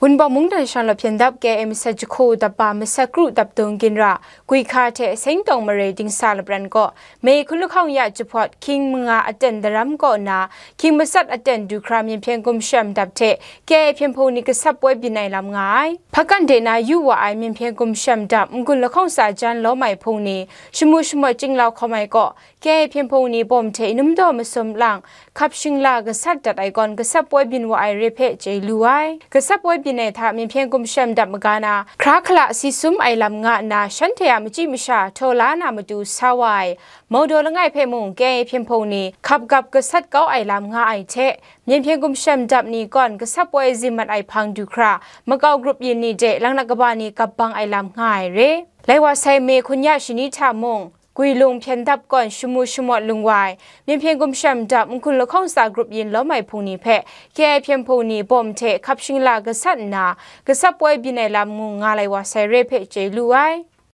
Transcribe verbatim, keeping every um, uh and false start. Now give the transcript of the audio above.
Wunpawng mungdan shanglawt hpyen dap K I A masat jahku dap ba masat kru dap dung ginra, gwi hka hte seng tawng mare dingsa lapran kaw, Mei hkun lahkawng ya jahpawt hkying manga aten daram kaw na, hkying masat aten du hkra Myen hpyen gumshem dap hte K I A hpyen hpung ni gasat poi byin ai lam nga ai. Hpakan de na yu wa ai Myen hpyen gumshem dap n-gun lahkawng tsa jan lawm ai hpung ni, shamu shamawt chyinglau hkawm ai kaw, K I A hpyen hpung ni bawm hte i num daw masum lang, hkap shingla gasat dat ai kawn gasat poi byin wa ai re hpe chye lu ai. Gasat poi byin ai hta Myen hpyen gumshem dap maga na, hkra hkala si sum ai lam nga nna, shanhte a machyi masha htaw la na matu sa wa ai, Maudaw langai hpe mung K I A hpyen hpung ni hkap gap gasat kau ai lam nga ai hte, Myen hpyen gumshem dap ni kawn gasat poi zin mat ai hpang du hkra, makau grup yin ni de langlak kaba ni gap bang ai lam nga ai re. Lai wa sai Mei hkun ya shani hta mung, Gwi lung hpyen dap kawn shamu shamawt lung wa ai, Myen hpyen gumshem dap n-gun lahkawng tsa grup yin lawm ai hpung ni hpe, K I A hpyen hpung ni bawm hte hkap shingla gasat nna, gasat poi byin ai lam mung nga lai wa sai re hpe chye lu ai.